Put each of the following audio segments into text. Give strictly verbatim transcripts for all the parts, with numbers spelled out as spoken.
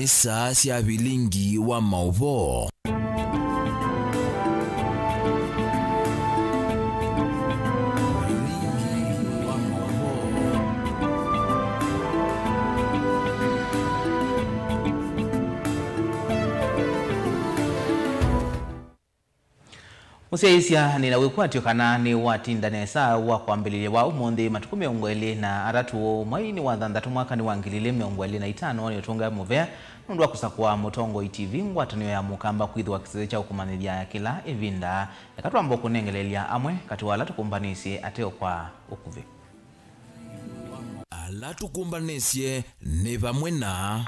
Saa sya vilingi wa maũvoo. Vilingi wa maũvoo. Mũsyaĩĩsya, nĩ na wĩkwatyo kana nĩwatinda nesa wa kwambĩlĩlya wa ũmũnthĩ, matukũ mĩongo ĩlĩ na atatũ, mweinĩ wa thanthatũ, mwakanĩ wa ngili ilĩ mĩongo ĩlĩ na itano, nĩũtũngae mũvea nũndũ wa kũsakũa Mũtongoi T V, ngwatanĩo ya Mũkamba, kwĩthĩwa kĩsese kya ũkũmanyĩthya kĩla ĩvinda. Eka twambe kũnengeleelya amwe katĩ wa ala tũkũmbanĩsye ateo kwa ũkuvĩ. Ala tũkũmbanĩsye nĩ vamwe na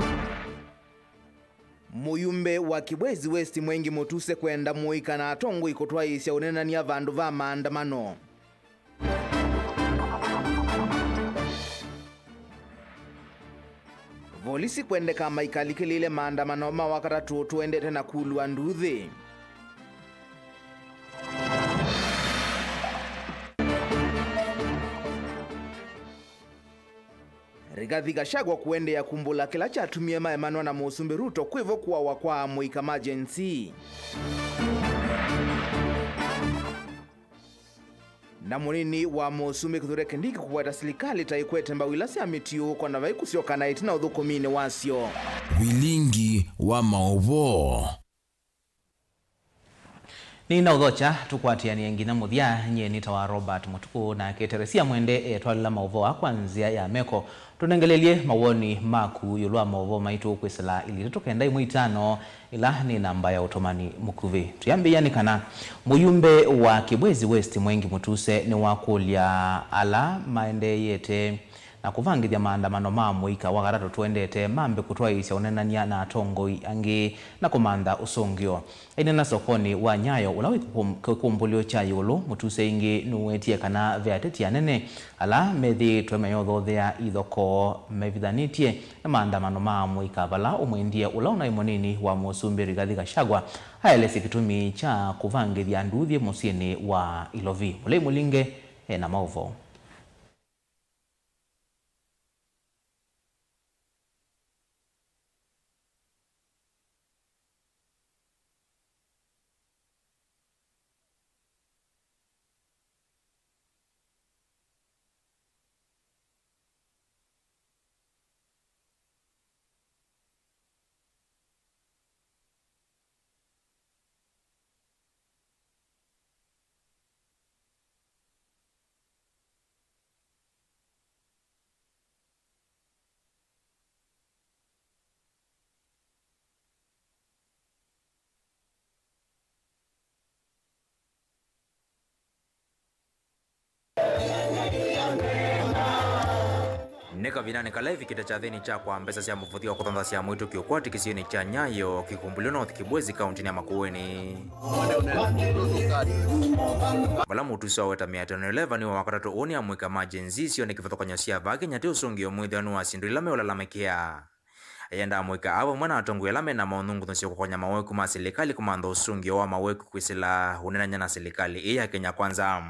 Mũyumbe wa Kibwezi West Mwengi Mutuse kwenda mũika na atongoi kũtwaĩĩsya ũnenany'a vandũ va maandamano. Volisi kwendeka maikalikĩlĩĩle maandamano ma Wakatatũ tũendete na kulwa nduuthĩ. Rigathi Gachagua kũendeea kumbũla kĩla kyatumie maemanwa na Mũsumbĩ Ruto kwĩvo kũawa kwa amũika ma Gen Z. Na mũnini wa Mũsumbĩ Kithure Kindiki kũweta silikalĩ ta ĩkwete mbau ila sya mĩtiũũko na vai kũsyoka na ĩtina ũthũkũminĩ wasyo. Vilingi wa maũvoo. Nĩnaũthokya tũkwatĩanĩe nginya mũthya. Nyie nĩtawa Robert Mũtukũ, nake Teresia Mwende etwalĩla maũvoo aa kwa nzĩa ya meko. Tũnengelelye mawoni maku ĩũlũ wa maũvoo maitũ kwĩsĩla ilĩ itatũ kenda ĩmwe itano, ĩla nĩ namba ya ũtũmani mũkuvĩ. Tũyambĩĩa nĩ kana mũyumbe wa Kibwezi West Mwengi Mutuse nĩwakũlya ala maendeeyete na kũvangĩthya maandamano ma mũika Wakatatũ tũendete mambe kũtwaĩĩsya ũnenany'a na atongoi angĩ na kũmantha ũsũngĩo. Aineena sokonĩ wa Nyayo, ũla wĩ kĩkũm-, kĩkũmbũlyo kya ĩũlũ, Mutuse ĩngĩ nũwetie kana ve ateti anene ala methĩĩtwe mayothothea ithokoo mevithanĩtye na maandamano ma mũika, vala ũmwendie ũla ũnaĩ mũnini wa Mũsumbĩ Rigathi Gachagua aelesye kĩtumi kya kũvangĩthya nduuthĩ mũsyĩnĩ wa Ilovi. Mũlei Mũlinge ena maũvoo. Nĩ kavindanĩ kala ĩvikĩte kyathĩnĩ kya kwa mbesa sya mũvũthi wa kũthanthasya mwĩtũkĩ ũkwati kĩsionĩ kya Nyayo, Kikumbulio North, Kibwezi, kauntinĩ ya Makueni, vala Mutuse waweta mĩatĩanĩo ĩla ĩvaniwe Wakatatũ ũũ nĩ amũika ma Gen Z sio nĩ kĩvathũkany'o sya vaa Kenya tĩ ũsũngĩo mwĩthĩwa nĩ wa syĩndũ ila meũlalamĩkĩa. Ayenda amũika aa vamwe na atongoi ala mena maũnthũngũthũsyo kũkonya maweku ma silikalĩ kũmantha ũsũngĩo wa maweku kwĩsĩla ũnenany'a na silikalĩ ĩĩ ya Kenya Kwanza.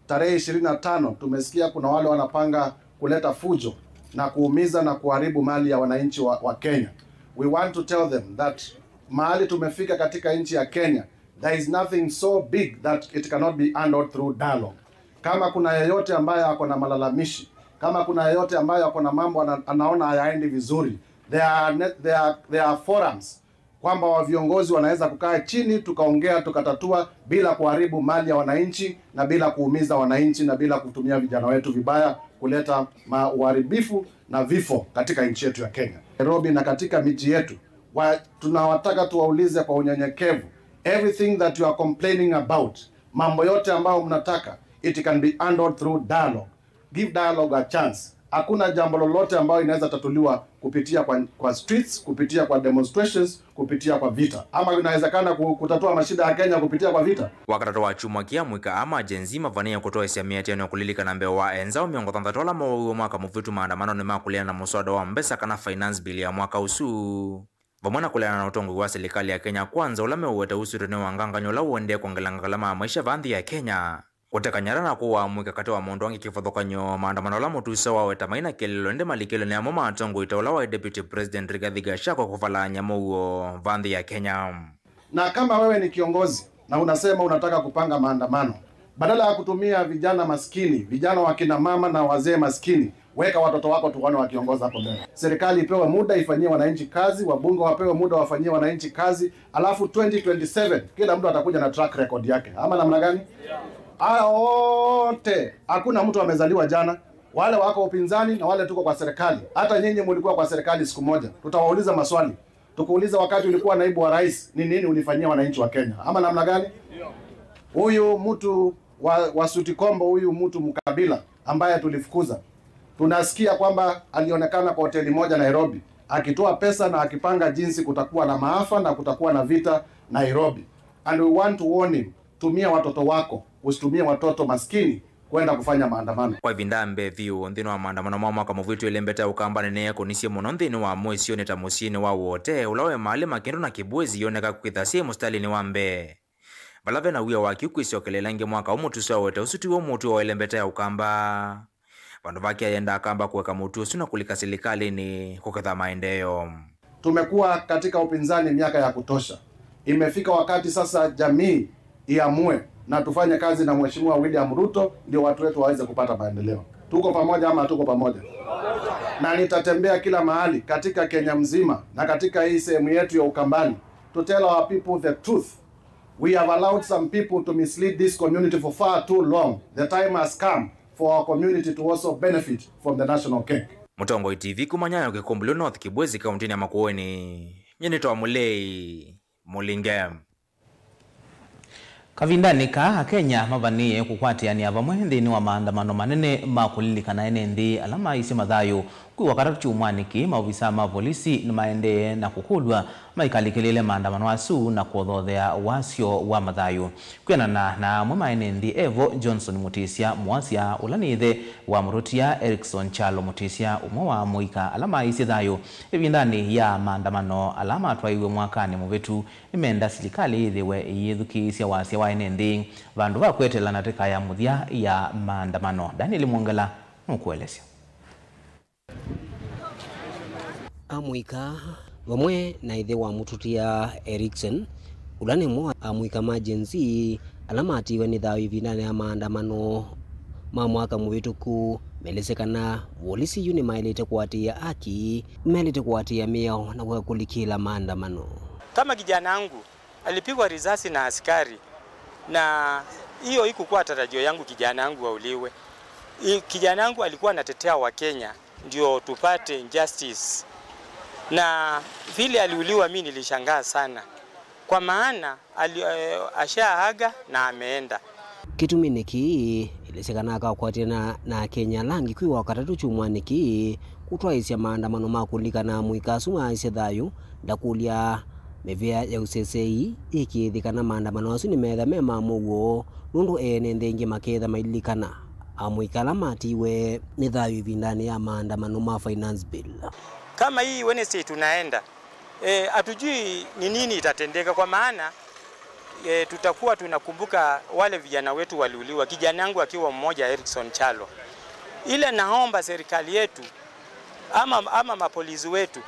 Tarehe ishirini na tano tumesikia kuna wale wanapanga kuleta fujo na kuumiza na kuharibu mali ya wananchi wa, wa Kenya. We want to tell them that mahali tumefika katika nchi ya Kenya, there is nothing so big that it cannot be handled through dialogue. Kama kuna yeyote ambaye ako na malalamishi, kama kuna yeyote ambaye ako na mambo ana-, anaona hayaendi vizuri, there are ne-, there are, there are forums kwamba wa viongozi wanaweza kukaa chini, tukaongea, tukatatua bila kuharibu mali ya wananchi na bila kuumiza wananchi na bila kutumia vijana wetu vibaya kuleta ma-, uharibifu na vifo katika nchi yetu ya Kenya. Nairobi na katika miji yetu, wa-, tunawataka tuwaulize kwa unyenyekevu, everything that you are complaining about, mambo yote ambayo mnataka, it can be handled through dialogue. Give dialogue a chance. Hakuna jambo lolote ambayo inaweza tatuliwa kupitia kwa, kwa streets, kupitia kwa demonstrations, kupitia kwa vita. Ama inawezekana ku-, kutatua mashida ya Kenya kupitia kwa vita? Wakatatũ wa kyumwa kĩĩ amũika aa ma Gen Z mavanĩĩe kũtwaĩsya mĩatĩanĩo kũlilikana mbee wa enzao mĩongo thanthatũ ala moowiwe mwaka mũvĩtu maandamanonĩ ma kũleana na mũswada wa mbesa kana finance bill ya mwaka ũsu, vamwe na kũleana na ũtongoi wa silikalĩ ya Kenya Kwanza ũla meũweta usitwe nĩ wangangany'o ũla ũendee kwongelanga ngalama ya maisha vaa nthĩ ya Kenya. Kũte kanyara na kũwaa mũika katĩ wa maũndũ angĩ kĩvathũkany'o, maandamano ala mũtusa waweta maina kĩlĩlo, ĩndĩ malikĩlyo nĩ amwe ma atongoi ta ũla wa Deputy President Rigathi Gachagua kũvalany'a mũuo va nthĩ ya Kenya. Na kama wewe ni kiongozi na unasema unataka kupanga maandamano, badala ya kutumia vijana maskini, vijana wa kina mama na wazee maskini, weka watoto wako tuone wakiongoza hapo mbele. Serikali ipewe muda ifanyie wananchi kazi, wabunge wapewe muda wafanyie wananchi kazi, alafu twenty twenty-seven kila mtu atakuja na track record yake. Ama namna gani? Haya wote, hakuna mtu amezaliwa jana. Wale wako upinzani na wale tuko kwa serikali. Hata nyinyi mulikuwa kwa serikali siku moja. Tutawauliza maswali. Tukuuliza, wakati ulikuwa naibu wa rais, ni nini ulifanyia wananchi wa Kenya? Ama namna gani? Huyu mtu wa, wa suti kombo, huyu mtu mkabila ambaye tulifukuza, tunasikia kwamba alionekana kwa hoteli moja Nairobi akitoa pesa na akipanga jinsi kutakuwa na maafa na kutakuwa na vita Nairobi. And we want to warn him, tumia watoto wako, usitumie watoto maskini kwenda kufanya maandamano. Kwa ĩvinda ya mbee vyũ nthĩnĩ wa maandamano ma mwaka mũvĩtu, ĩlembeta ya Ũkamba nĩneekũnisye mũno nthĩnĩ wa mũisyonĩ ta mũsyĩnĩ wa Wote, ũla wĩ Malima, Kindu na Kibwezi yoneka kwĩtha syĩ mũsitalĩnĩ wa mbee. Vala ve na wia wa kĩu kwĩsyokeleela ĩngĩ mwaka ũũ, mũtusi wa Wote ũsu tiw'o mũtuo wa ĩlembeta ya Ũkamba. Vandũ vake ayenda Akamba kũeka mũtuo ũsu na kũlika silikalĩnĩ kũketha maendeeo. Tumekuwa katika upinzani miaka ya kutosha. Imefika wakati sasa jamii iamue na tufanye kazi na Mheshimiwa William Ruto ndio watu wetu waweze kupata maendeleo. Tuko pamoja ama hatuko pamoja? Na nitatembea kila mahali katika Kenya mzima na katika hii sehemu yetu ya Ukambani to tell our people the truth. We have allowed some people to mislead this community for far too long. The time has come for our community to also benefit from the national cake. Mũtongoi T V kuma Nyayo, Kĩkũmbũlyo North, Kibwezi, kaũntĩnĩ ya Makueni. Nyie nĩtawa Mũlei Mũlinge. Kavindanĩ kaa, Akenya mavanĩĩe kũkwatĩanĩa vamwe nthĩnĩ wa maandamano manene ma kũlilikana ene nthĩ ala maaisye mathayũ. Kwĩ Wakatatũ kyumwanĩ kĩĩ, maovisa ma volisi nĩmaendee na kũkũlw'a maikalikĩlĩle maandamano asu na kũthothea wasyo wa mathayũ. Kwĩanana na amwe ma ene nthĩ, evo Johnson Mutisya Muasya, ũla nĩ ĩthe wa mũtũtia Erickson Kyalo Mutisya, ũmwe wa amũika ala maaisye thayũ ĩvindanĩ ya maandamano ala matwaiwe mwakanĩ mũvĩtu, nĩmenda silikalĩ yĩthĩwe ĩyĩthukĩĩsya wasya wa ene nthĩ vandũ va kweteela ndatĩka ya mũthya ya maandamano. Daniel Mwongela nũkũelesya. Amũika vamwe na ĩthe wa mũtũtia Erickson, ũla nĩ ũmwe wa amũika ma Gen Z ala matiwe nĩ thayũ ĩvindanĩ ya maandamano ma mwaka mũvĩtũku, melesye kana volisi yu nĩmaĩlĩte kũatĩĩa aki, nĩmaĩlĩte kũatĩĩa mĩao na kũeka kũlikĩla maandamano. Kama kijana wangu alipigwa risasi na askari, na hiyo ikukuwa tarajio yangu kijana yangu auliwe. I-, kijana yangu alikuwa anatetea wa Kenya ndio tupate justice, na vile aliuliwa, mi nilishangaa sana, kwa maana ali-, eh, ashaaga na ameenda. Kĩtumi nĩ kĩĩ, ĩlesye kana akakwatĩana na Akenya ala angĩ kwĩ Wakatatũ kyumwanĩ kĩĩ kũtwaĩĩsya maandamano ma kũlilikana amũika asu maaisye thayũ, ndakũlya mĩvĩa ya ũseseĩ ĩkĩĩthĩ kana maandamano asu nĩmeetha me ma mũuo, nũndũ ene nthĩ aingĩ makeetha maililikana amũika ala matiwe nĩ thayũ ĩvindanĩ ya maandamano ma Finance Bill. Kama hii Wednesday tunaenda, eh, hatujui ni nini itatendeka, kwa maana, eh, tutakuwa tunakumbuka wale vijana wetu waliuliwa, kijana yangu akiwa mmoja, Erickson Kyalo. Ile naomba serikali yetu ama, ama mapolisi wetu,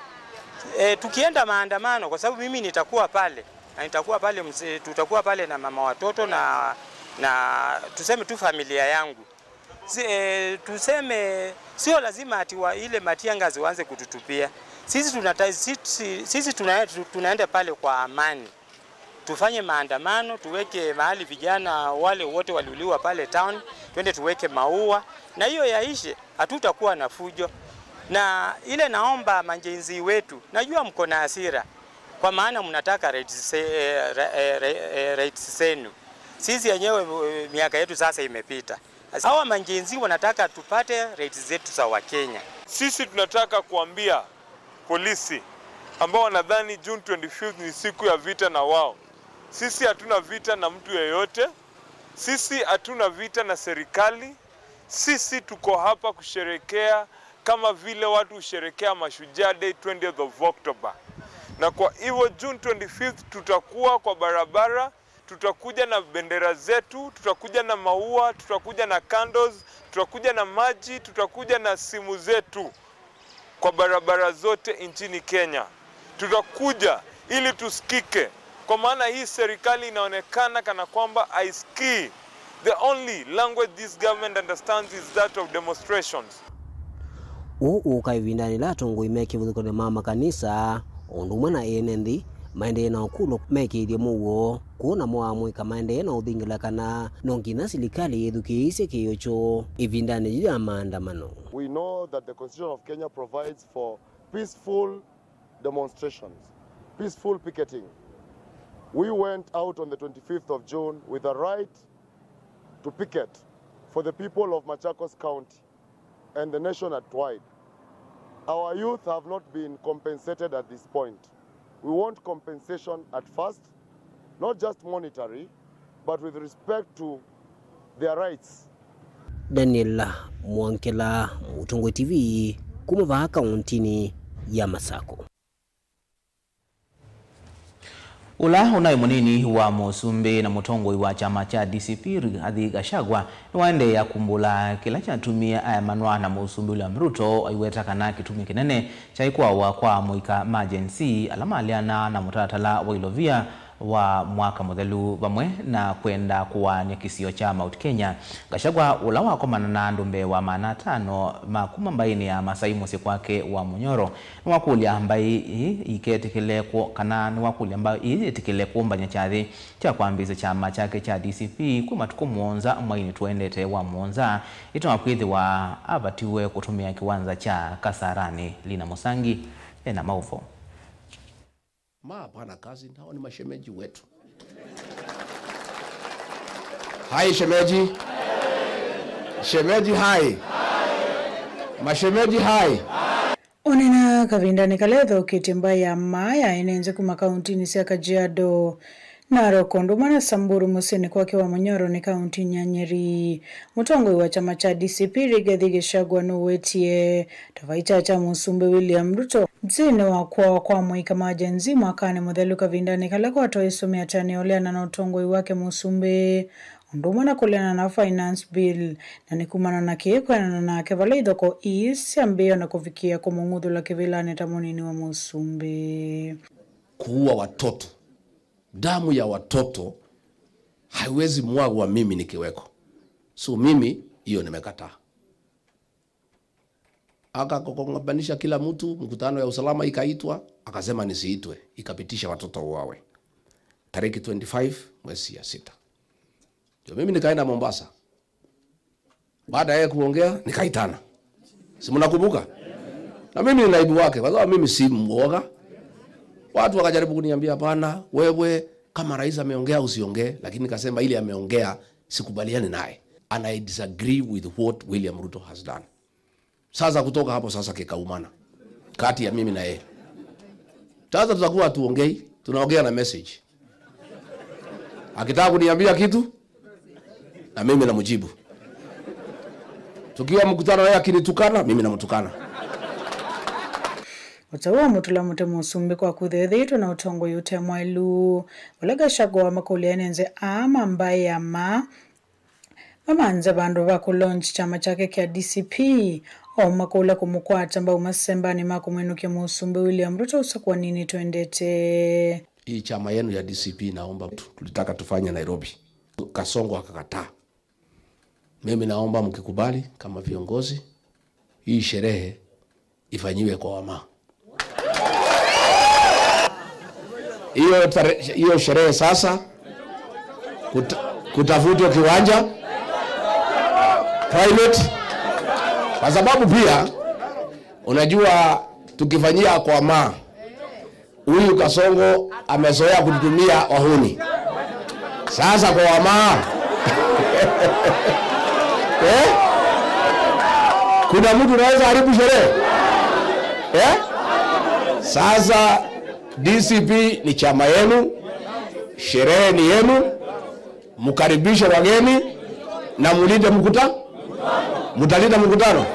eh, tukienda maandamano, kwa sababu mimi nitakuwa pale, na nitakuwa pale mse-, tutakuwa pale na mama watoto na, na tuseme tu familia yangu. Si, eh, tuseme sio lazima ati wa ile matiangazi waanze kututupia. Sisi tunata-, si-, si-, sisi tuna-, tu-, tunaenda pale kwa amani. Tufanye maandamano, tuweke mahali vijana wale wote waliuliwa pale town, twende tuweke maua. Na hiyo yaishe, hatutakuwa na fujo. Na ile naomba ma Gen Z wetu, najua mko na hasira, kwa maana mnataka rights se-, eh, ra-, eh, ra-, eh, rights zenu. Sisi yenyewe, eh, miaka yetu sasa imepita. Hawa ma Gen Z wanataka tupate rights zetu za Wakenya. Sisi tunataka kuambia polisi ambao wanadhani June twenty-fifth ni siku ya vita na wao. Sisi hatuna vita na mtu yeyote. Sisi hatuna vita na serikali. Sisi tuko hapa kusherekea kama vile watu husherekea Mashujaa Day, twentieth of October. Na kwa hivyo June twenty-fifth tutakuwa kwa barabara Tutakuja na bendera zetu, tutakuja na maua, tutakuja na candles, tutakuja na maji, tutakuja na simu zetu kwa barabara zote nchini Kenya. Tutakuja ili tusikike, kwa maana hii serikali inaonekana kana kwamba haisikii. The only language this government understands is that of demonstrations. Ũũ ũka ĩvindanĩ la atongoi me kĩvathũkany'o ma makanisa, o ũndũ ũmwe na ene nthĩ, maendee na ũkũlwa mekĩĩthye mũuo, kũũ namo amũika maendee na ũthingĩla kana no nginya silikalĩ yĩthukĩĩsye kĩĩo kyoo ĩvindanĩ yĩu ya maandamano. We know that the Constitution of Kenya provides for peaceful demonstrations, peaceful picketing. We went out on the twenty-fifth of June with a right to picket for the people of Machakos County and the nation at wide. Our youth have not been compensated at this point. We want compensation at first, not just monetary, but with respect to their rights. Daniel Mwongela, Mũtongoi T V, kuma vaa kauntinĩ ya Masako. Ũla ũnaĩ mũnini wa mũsumbĩ na mũtongoi wa kyama kya D C P, Rigathi Gachagua, nĩwaendeea kumbũla kĩla kyatumie aemanwa na mũsumbĩ William Ruto, aiweta kana kĩtumi kĩnene kyaĩ kũawa kwa amũika ma Gen Z ala maleanaa na mũtalatala wa ilovia wa mwaka mũthelu, vamwe na kwenda kũaany'a kĩsio kya Mount Kenya. Gachagua, ũla wakomana na andũ mbee wa maana atano ma kuma mbaĩnĩ ya Masai mũsyĩ kwake wa Munyoro, nĩwakũlya mbaĩ ii iketĩkĩle kũ-, kana nĩwakũlya mbaĩ ii yĩtĩkĩle kũmbany'a kyathĩ kya kwambĩĩsya kyama kyake kya D C P kwĩ matukũ mũonza mwainĩ tũendete wa mũonza, ĩtoma kwĩthĩwa avatiwe kũtũmĩa kĩwanza kya Kasarani. Lina Mũsangi ena maũvoo. Ma hapana kazi, hao ni mashemeji wetu. Hai shemeji. Shemeji hai. Mashemeji hai. Onena kavindanĩ kala ĩthaũkĩtye mbaĩ ya maa ya ene nthĩ kuma kauntinĩ sya Kajiado, Narok, ũndũ ũmwe na Samburu mũsyĩnĩ kwake wa Munyoro nĩ kauntinĩ ya Nyeri. Mũtongoi wa kyama kya D C P Rigathi Gachagua nũwetie tavaicha kya mũsumbĩ William Ruto nthĩnĩ wa kũawa kwa amũika ma Gen Z mwakanĩ mũthelu kavindanĩ kala kwatwaiswe mĩatĩanĩo ũleana na ũtongoi wake mũsumbĩ, ũndũ ũmwe na kũleana na finance bill, na nĩ kumana na kĩĩ kwĩanana nake vala ithoko ii syambĩĩa na kũvikĩĩa kũmũng'uthũla kĩvĩlanĩ ta mũnini wa mũsumbĩ. Kuua watoto, damu ya watoto haiwezi mwagwa mimi nikiweko. So mimi hiyo nimekataa. Akakokongabanisha kila mtu, mkutano ya usalama ikaitwa, akasema nisiitwe, ikapitisha watoto wauawe. Tarehe twenty-five mwezi ya sita. Ndio mimi nikaenda Mombasa. Baada ya yeye kuongea, nikaitana. Si mnakumbuka? Na mimi ni naibu wake, kwa sababu mimi si mwoga. Watu wakajaribu kuniambia, "Hapana, wewe kama rais ameongea usiongee," lakini nikasema, "Ile ameongea sikubaliani naye. And I disagree with what William Ruto has done." Sasa kutoka hapo sasa kikaumana kati ya mimi na yeye. Sasa tutakuwa hatuongei, tunaongea na message. Akitaka kuniambia kitu, na mimi namjibu. Tukiwa mkutano, yeye akinitukana, mimi namtukana. Ũtau wa mũtũla mũtĩ mũsumbĩ kwa kũthethĩtwe na ũtongoi ũte mwaĩlu, ũla Gachagua makũlya ene nthĩ aa ma mbaĩ ya maa mamanze vandũ va kũlaunch kyama kyake kya D C P, o makũlya kũmũkwata mbau masembanĩ ma kũmwĩnũkya mũsumbĩ William Ruto ũsakũaninĩ twendete. Hii chama yenu ya D C P naomba tu-, tulitaka tufanye Nairobi. Kasongo akakataa. Mimi naomba mkikubali kama viongozi, hii sherehe ifanyiwe kwa Wamaa. Hiyo tare-, hiyo sherehe sasa kuta-, kutafutwa kiwanja private, kwa sababu pia unajua tukifanyia kwa Wamaa, huyu Kasongo amezoea kututumia wahuni. Sasa kwa Wamaa. Eh? Kuna mtu anaweza haribu sherehe? Eh? Sasa D C P ni chama yenu, sherehe ni yenu, mkaribishe wageni na mulinde mkuta-, mtalinda mkutano.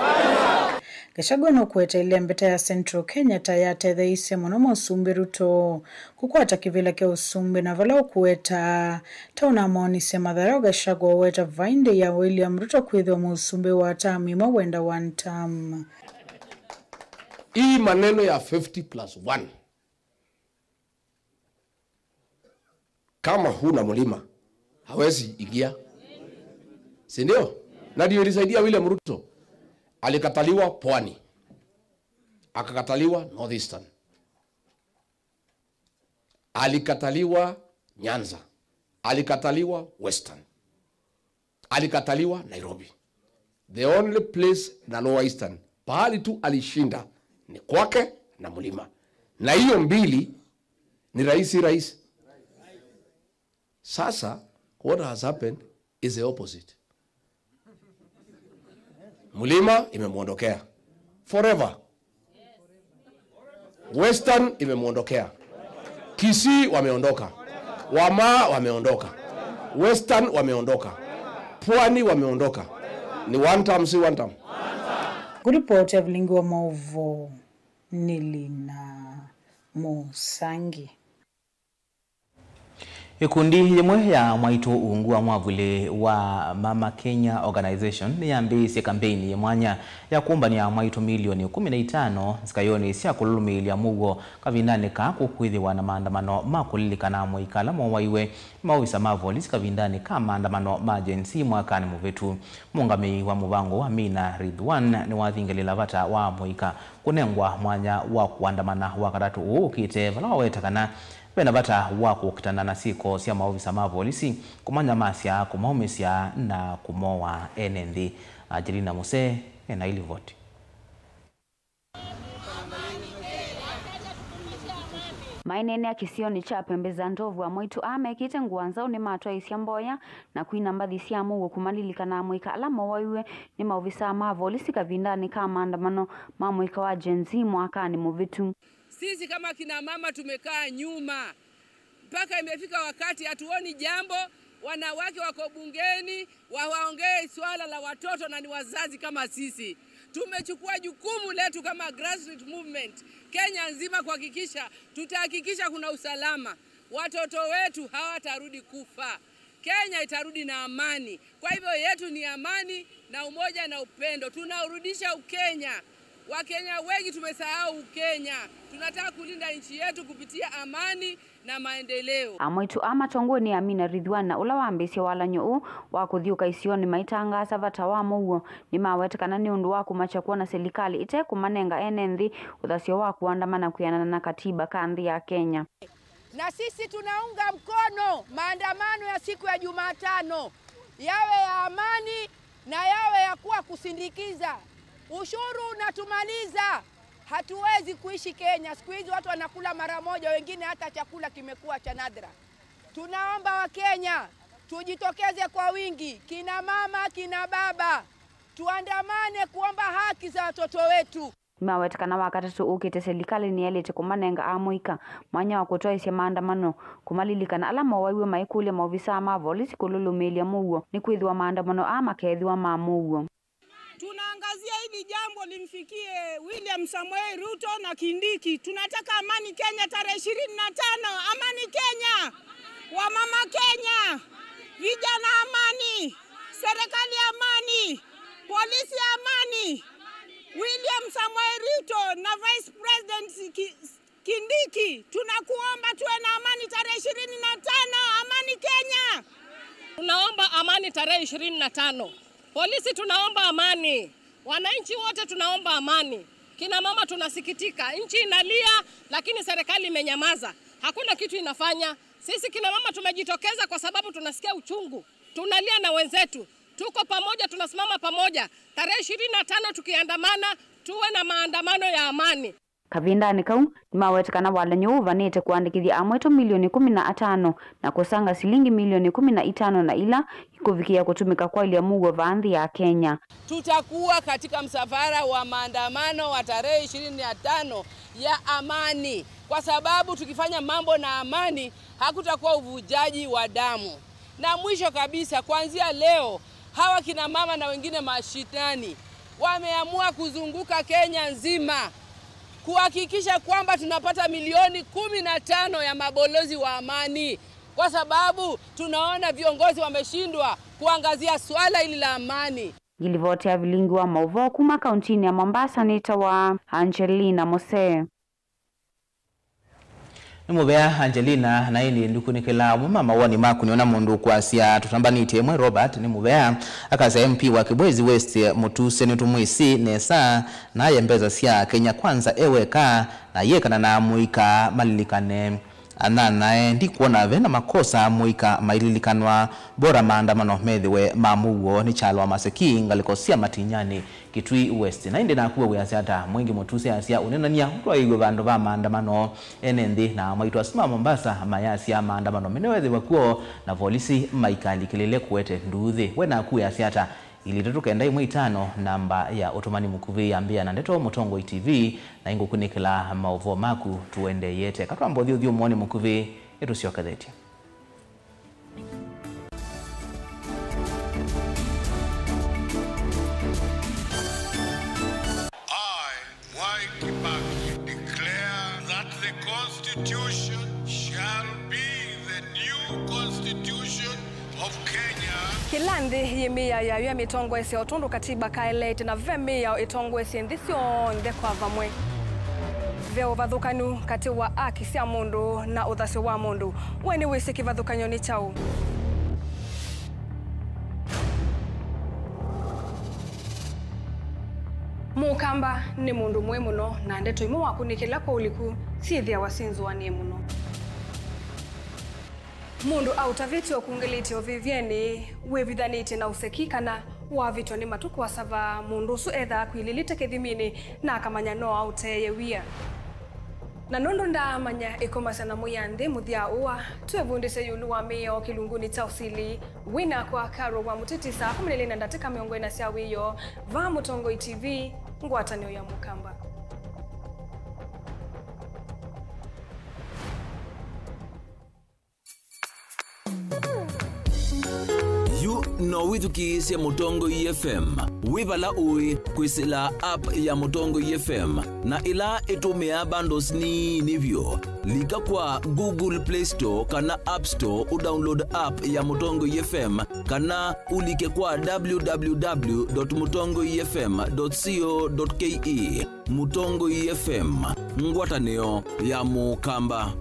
Gachagua nũkũweta ĩlembeta ya Central Kenya ta yatetheeisye mũno Mũsumbĩ Ruto kũkwata kĩvĩla kya ũsumbĩ, na vala ũkũweta ta ũnamoonisye mathayũ Gachagua ũweta vaindĩ ya William Ruto kwĩthĩwa mũsumbĩ wa term ĩmwe wenda one term. Hii maneno ya fifty plus one, kama huna mlima hawezi ingia, si ndio? Na ndio ilisaidia William Ruto, alikataliwa Pwani, akakataliwa North Eastern, alikataliwa Nyanza, alikataliwa Western, alikataliwa Nairobi. The only place na Lower Eastern, pahali tu alishinda ni kwake na mlima, na hiyo mbili ni rais, rais. Sasa what has happened is the opposite. Mlima imemwondokea forever. Western imemwondokea. Kisii wameondoka. Wamaa wameondoka. Western wameondoka. Pwani wameondoka. Ni one term, si one term. Kũripoti ya vilingi wa maũvoo nĩ Lina Mũsangi. Ĩkundi yĩmwe ya mwaitũ ungu wa mwavuli wa Mama Kenya Organization nĩyambĩĩisye kambeini ya mwanya ya kũmbany'a mwaitũ milioni kũmi na itano nzikayonĩ sya kũlũlũmĩĩlya mũuo kavindanĩ kaa kũkwĩthĩwa na maandamano ma kũlilikana amũika ala mowaiwe nĩ maovisa ma volisi kavindanĩ ka maandamano ma Gen Z mwakanĩ mũvĩtu. Mũũngamĩi wa mũvango ũũ Amina Ridhwan nĩwathingĩlĩla vata wa amũika kũnengwa mwanya wa kũandamana Wakatatũ ũũ ũkĩte, vala waweta kana ve na vata wa kũkitana na syĩko sya maovisa ma volisi kũmanyamasya, kũmaũmĩsya na kũmowa ene nthĩ. Angelina Musee ena ilivoti. Maineenea kĩsionĩ kya Pembe za Ndovu, amwaitũ aa mekĩte ngũa nzaũ nĩmatwaĩĩsya mboya na kwina mbathi sya mũuo kũmalilikana amũika ala mowaiwe nĩ maovisaa ma volisi kavindanĩ ka maandamano ma mũika wa Gen Z mwakanĩ mũvĩtu. Sisi kama kina mama tumekaa nyuma mpaka imefika wakati hatuoni jambo. Wanawake wako bungeni, wawaongee swala la watoto na ni wazazi kama sisi. Tumechukua jukumu letu kama grassroots movement Kenya nzima kuhakikisha, tutahakikisha kuna usalama. Watoto wetu hawatarudi kufa. Kenya itarudi na amani. Kwa hivyo yetu ni amani na umoja na upendo. Tunaurudisha Ukenya. Wakenya wengi tumesahau Ukenya. Tunataka kulinda nchi yetu kupitia amani na maendeleo. Amwaitũ aa matongoew'e nĩ Amina Ridhwan, ũla wambĩĩsye walany'o ũũ wa kũthiũka isionĩ maitangaasa vata wa mũuo, nĩmaweta kana nĩ ũndũ wa kũmakya kwona silikalĩ ĩte kũmanenga ene nthĩ ũthasyo wa kũandamana kwĩanana na katiba ka nthĩ ya Kenya. Na sisi tunaunga mkono maandamano ya siku ya Jumatano yawe ya amani na yawe ya kuwa kusindikiza. Ushuru unatumaliza. Hatuwezi kuishi Kenya. Siku hizi watu wanakula mara moja, wengine hata chakula kimekuwa cha nadra. Tunaomba Wakenya tujitokeze kwa wingi, kina mama, kina baba, tuandamane kuomba haki za watoto wetu. Nĩmaweta kana Wakatatũ ũkĩte silikalĩ nĩyaĩlĩte kũmanenga amũika mwanya wa kũtwaĩĩsya maandamano kũmalilikana ala mowaiwe maikũlya maovisaa ma volisi kũlũlũmĩĩlya mũuo, nĩkwĩthĩwa maandamano aa makeethĩwa ma mũuo. Tunaangazia hili jambo limfikie William Samoei Ruto na Kindiki. Tunataka amani Kenya tarehe ishirini na tano. Amani Kenya. Wamama Kenya. Vijana amani. Serikali amani. Polisi amani. William Samoei Ruto na Vice President Ki-, Kindiki, tunakuomba tuwe na amani tarehe ishirini na tano. Amani Kenya. Tunaomba amani tarehe ishirini na tano. Polisi, tunaomba amani. Wananchi wote tunaomba amani. Kina mama, tunasikitika. Nchi inalia, lakini serikali imenyamaza. Hakuna kitu inafanya. Sisi kina mama tumejitokeza kwa sababu tunasikia uchungu. Tunalia na wenzetu. Tuko pamoja, tunasimama pamoja. Tarehe ishirini na tano tukiandamana, tuwe na maandamano ya amani. Kavindanĩ kau, nĩmaweta kana walany'o ũũ ũvanĩte kũandĩkĩthya amwaitũ milioni kũmi na atano na kũsanga silingi milioni kũmi na itano na ila ikũvikĩĩa kũtũmĩka kwaĩlya mũuo vaa nthĩ ya Kenya. Tutakuwa katika msafara wa maandamano wa tarehe ishirini na tano ya amani, kwa sababu tukifanya mambo na amani, hakutakuwa uvujaji wa damu. Na mwisho kabisa, kuanzia leo, hawa kina mama na wengine mashinani, Wameamua kuzunguka Kenya nzima kuhakikisha kwamba tunapata milioni kumi na tano ya mabalozi wa amani, kwa sababu tunaona viongozi wameshindwa kuangazia swala hili la amani. Ngilivoti ya vilingi wa mauvoo kuma kauntinĩ ya Mombasa nĩtawa Angelina Mose. Nĩ mũvea Angelina, na ĩndĩ ndikunĩkĩla amwe ma mawoni maku. Nĩona mũndũ ũkwasya, tũtambanĩtye ĩmwe Robert, nĩ mũvea, akasya M P wa Kibwezi West Mutuse nĩtũmwĩsĩ nesa, na aye mbesa sya Kenya Kwanza e weka, na yĩkana na amũika malilikane anyanyae. Ndikwona ve na makosa amũika maililikanwa, bora maandamano methĩwe ma mũuo. Nĩ Kyalo wa Maseki, ngalĩko sya Matinyani, Kitui West. Na ĩndĩ naku we wĩasya ata? Mwingi Mutuse asya ũnenany'a ũtwaĩiw'e vandũ va maandamano. Ene nthĩ na amwaitũ asu ma Mombasa mayasya maandamano menewethĩwa kw'o na volisi maikalikĩlĩle kũete nduuthĩ. We naku wĩasya ata? Ili itatũ kenda ĩmwe itano, namba ya ũtũmani mũkuvĩ ya Mbĩa na Ndeto Mũtongoi T V, na ingũkunĩkĩla maũvoo maku tũendeeyete. Katwamba ũthi ũthyũmũonĩ mũkuvĩ, nĩtũsyokethetye. I, Mwai Kibaki, declare that the Constitution shall be the new Constitution of Kenya. Kĩla nthĩ yĩ mĩao yayo ya mĩtongoesye o tondũ katiba kaeleete, na ve mĩao ĩtongoesye nthĩ syonthe kwa vamwe. Ve ũvathũkanu katĩ wa aki sya mũndũ na ũthasyo wa mũndũ. We nĩwĩsĩ kĩvathũkany'o nĩ kyaũ? Mũkamba nĩ mũndũ mũĩ mũno, na ndeto imwe wakunĩkĩla kwa ũliku syĩthĩawa syĩ nzũanĩe mũno. Mũndũ aũtavĩtye ũkungĩlĩtye ũvĩvyenĩ, wĩvithanĩtye na ũseki, kana wavĩtwa nĩ matũ kũasava, mũndũ ũsu ethaa akwilĩlĩte kĩthiminĩ na akamanya no aũteeye wia. Na nũndũ ndaamanya ĩkomasya na mũya nthĩ mũthya ũa, twĩvundĩsye ĩũlũ wa mĩao kĩlungunĩ kya ũsili. Wĩ nakwa Carol wa Mũteti saa kũmi na ilĩ na ndatĩka mĩongo ĩna sya wĩoo, vaa Mũtongoi T V, ngwatanĩo ya Mũkamba. Yu no wĩthukĩĩsye Mũtongoi F M wĩ vala ũĩ kwĩsĩla app ya Mũtongoi F M, na ĩla ĩtũmĩaa bundles nini vyũ. Lika kwa Google Play Store kana App Store ũdownload app ya Mũtongoi F M, kana ũlike kwa w w w dot mutongoi f m dot co dot k e. Mũtongoi F M, ngwatanĩo ya Mũkamba.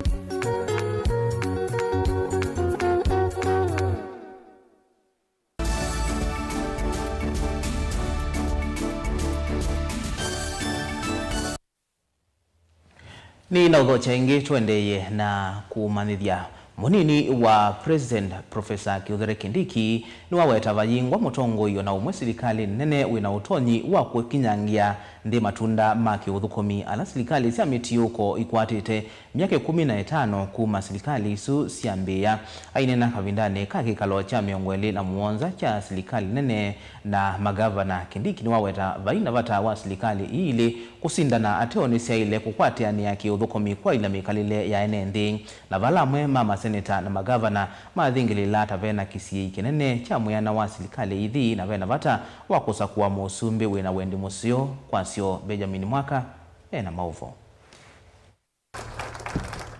Nĩ na ũthokya ĩngĩ tũendeeye na kũmanyĩthya. Mũnini wa President, Professor Kithure Kindiki, nĩwaweta vayingwa mũtongoi o na ũmwe silikalĩ nene wĩ na ũtonyi wa kũkinyangĩa nthĩ matunda ma kĩũthũkũmi ala silikalĩ sya mĩtiũko ikwatĩte myaka ĩkũmi na ĩtano kuma silikalĩ isu syambĩĩa. Aineena kavindanĩ ka kĩkalo kya mĩongo ĩlĩ na mũonza kya silikalĩ nene na magavana, Kindiki nĩwaweta vai na vata wa silikalĩ ii ilĩ kũsindana ateo nĩsyaĩle kũkwatĩanĩa kĩũthũkũmi kwaĩlya mĩkalĩle ya ene nthĩ. Na vala amwe ma maseneta na magavana mathingĩlĩĩla ata ve na kĩsiĩi kĩnene kya mwĩana wa silikalĩ ithi na ve na vata wa kũsakũa mũsumbĩ wĩ na wendi mũseo, kwasyo Benjamin Mwaka e na maũvoo.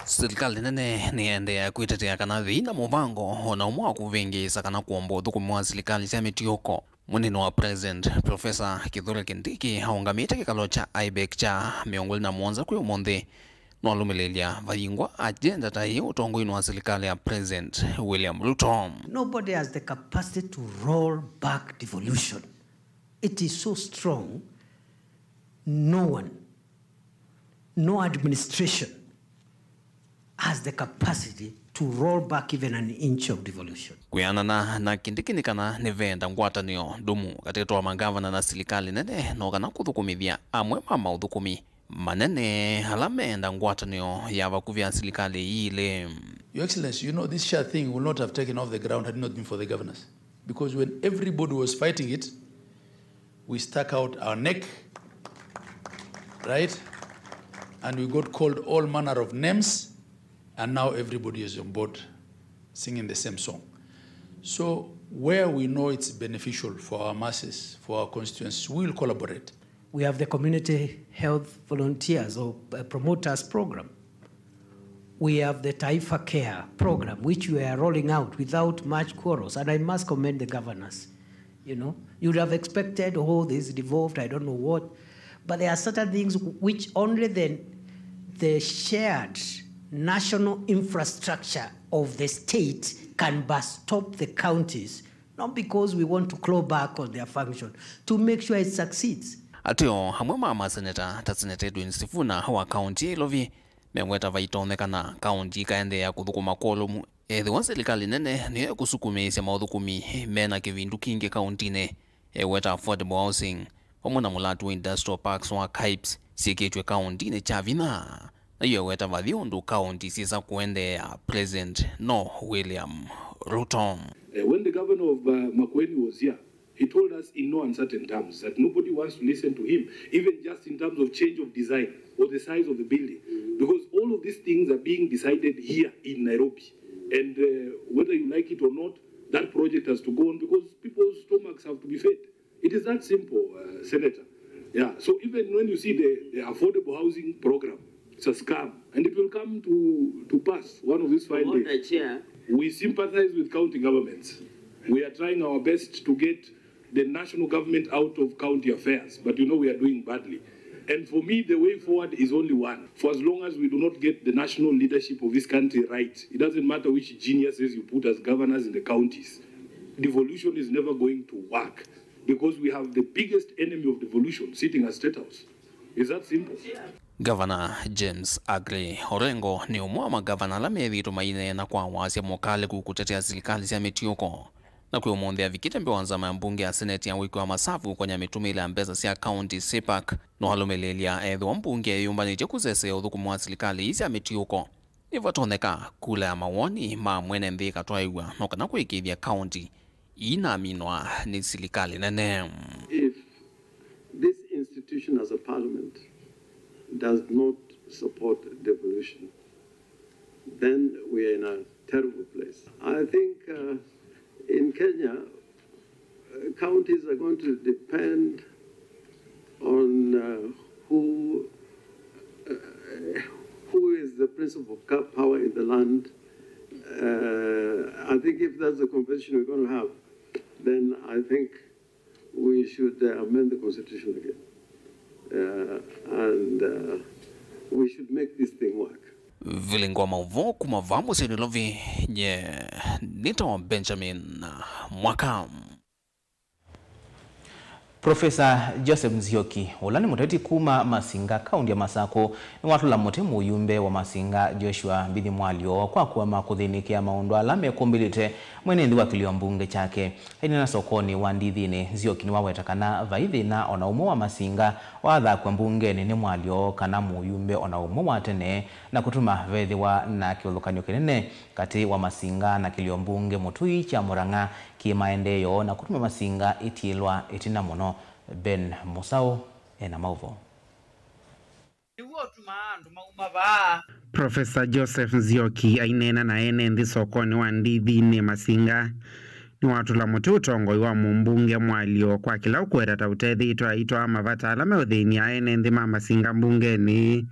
Silikalĩ nene nĩyendeea kwĩtetea kana yĩna mũvango o na ũmwe wa kũvĩngĩĩsa kana kũomba ũthũkũmi wa silikalĩ sya mĩtiũko. Mũnini wa President, Professor Kithure Kindiki, aũngamĩte kĩkalo kya IBEC kya mĩongo ĩlĩ na mũonza kwĩ ũmũnthĩ, nũalũmĩlĩlya vayingwa agenda ta ĩĩ ũtongoinĩ wa silikalĩ ya President William Ruto. Nobody has the capacity to roll back devolution. It is so strong, no one, no administration has the capacity to roll back even an inch of devolution. Kwĩanana na Kindiki nĩ kana nĩvenda ngwatanĩo ndũmu katĩ wa magavana na silikalĩ nene, no kana kũthũkũmĩthya amwe ma maũthũkũmi manene ala meenda ngwatanĩo ya vakuvĩ ya silikalĩ ii ilĩ. Your Excellency, you know this SHA thing will not have taken off the ground had it not been for the governors. Because when everybody was fighting it, we stuck out our neck, right? And we got called all manner of names, and now everybody is on board singing the same song. So Where we know it's beneficial for our masses, for our constituents, we will collaborate. We have the community health volunteers or uh, promoters program. We have the Taifa Care program, which we are rolling out without much quarrels. And I must commend the governors. You know, you would have expected, oh, this devolved, I don't know what. But there are certain things which only the, the shared national infrastructure of the state can bus stop the counties, not because we want to claw back on their function, to make sure it succeeds. Ateo amwe ma maseneta ta Seneta Edwin Sifuna wa kaunti ya Ilovi meweta vaitonyekana kaunti ikaendeea kũthũkũma kwolomu ethĩwa silikalĩ nene nĩyo ĩkũsukumĩĩsya maũthũkũmi mena kĩvindu kingĩ kauntinĩ, eweta affordable housing, vamwe na mũlatu wa industrial parks wa KAIPS syĩkĩtw'e kauntinĩ kya vinya. Na yu eweta vathi ũndũ kaunti syĩsa kũendeea President no William Ruto. Uh, when the governor of uh, Makueni was here, he told us in no uncertain terms that nobody wants to listen to him, even just in terms of change of design or the size of the building, because all of these things are being decided here in Nairobi. And uh, whether you like it or not, that project has to go on because people's stomachs have to be fed. It is that simple, uh, Senator. Yeah. So even when you see the, the affordable housing program, it's a scam. And it will come to, to pass one of these fine days. Chair. We sympathize with county governments. We are trying our best to get the national government out of county affairs, but you know we are doing badly. And for me, the way forward is only one. For as long as we do not get the national leadership of this country right, it doesn't matter which geniuses you put as governors in the counties, devolution is never going to work because we have the biggest enemy of devolution sitting at State House. It's that simple. Gavana James Aggrey Orengo nĩ ũmwe wa magavana ala methĩĩtwe maineena kwa wasya mũkalĩku kũtetea silikalĩ sya mĩtiũko. Na kwĩ ũmũnthĩ avikĩte mbee wa nzama ya mbunge ya seneti ya wĩki wa masavu kũkonya mĩtũmĩĩle ya mbesa sya kaunti, CPAC. No alũmĩlĩĩlya ethĩwa mbunge ĩyũmbanĩtye kũsesea ũthũkũmi wa silikalĩ ii sya mĩtiũko. Nĩvatonyeka kula ya mawoni ma mwene nthĩ ĩkatwaĩw'a no kana kũĩkĩĩthya kaunti ii naminwa nĩ silikalĩ nene. If this institution as a parliament does not support devolution, then we are in a terrible place. I think uh, in Kenya, uh, counties are going to depend on uh, who uh, who is the principal power in the land. Uh, I think if that's the conversation we're going to have, then I think we should uh, amend the constitution again. Uh, and uh, we should make this thing work. Vilingo wa maũvoo kuma vaa mũsyĩ Nairobi, nye nĩtawa Benjamin Mwaka. Profesa Joseph Nzioki, ũla nĩ mũteti kuma Masinga, kaunti ya Masakũ, nĩwatũla mũtĩ mũyumbe wa Masinga Joshua Mbithi Mwalyo kwa kũema kũthĩnĩkĩa maũndũ ala mekũmbĩlĩte mwene nthĩ wa kĩlio mbunge kyake. Aineena sokonĩ wa Ndithinĩ, Nzioki nĩwaweta kana vai thĩna o na ũmwe wa Masinga wathakwa mbungenĩ nĩ Mwalyo kana mũyumbe o na ũmwe wa tene, na kũtuma vethĩwa na kĩũlũkan'yo kĩnene katĩ wa Masinga na kĩlio mbunge mũtũi kya Mũrang'a kĩ maendeeo, na kũtuma Masinga ĩtiĩlwa ĩtina mũno. Ben Mũsaũ ena maũvoo. Nĩw'o ũtumaa andũ mauma vaa. Profesa Joseph Nzioki aineena na ene nthĩ sokonĩ wa Ndithinĩ Masinga nĩwatũla mũtĩ ũtongoi wa mũmbunge Mwalyo kwa kĩla ũkũweta ta ũtethĩĩtwe aitwaa mavata ala meũthĩny'a ene nthĩ ma Masinga mbungenĩ.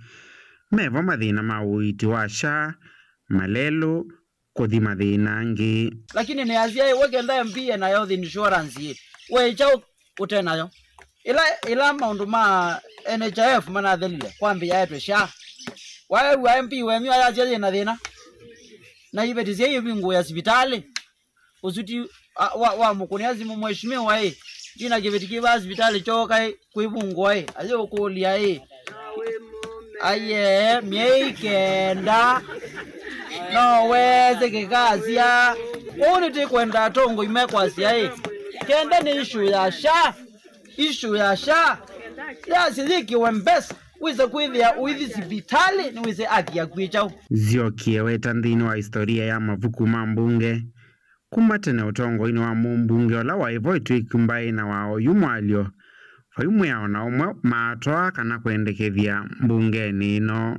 Mevo mathĩna ma ũiiti wa SHA, malelũ, kũthi mathĩna angĩ. Lakini nĩasya ĩ, we kenda M P ena health insurance ĩ, we kyaũ ũte nayo? Ĩla, ĩla maũndũ ma N H I F manathelile, kwambĩĩa etwe SHA. Waew'a M P wenyu ayasya yĩ na thĩna? Na iveti syai ivingũĩa sivitalĩ. Ũsu ti a, wa, wa mũkũnĩa simũ, mheshimiwa ĩ, ndina kĩveti kĩ vaa sivitalĩ kyooka ĩ, kwĩvungũa ĩ, ayĩ ũkũlya ĩ. Aiee, myei kenda no wese kĩkasya. Ũu nĩtĩkwenda atongoi mekwasya ĩ, kenda nĩ issue ya SHA, issue ya SHA yasya yĩkĩwe mbesa, wĩse kwĩthĩa ũithi sivitalĩ nĩwĩsĩ aki yaku ĩ kyaũ. Nzioki eweta nthĩnĩ wa historia ya mavuku ma mbunge, kuma tene ũtongoinĩ wa mũmbunge ũla waĩ vo ĩtw'ĩku mbaĩ na wa oyu Mwalyo, vai mwĩao na ũmwe maatwaa kana kwendekethya mbungenĩ ĩno.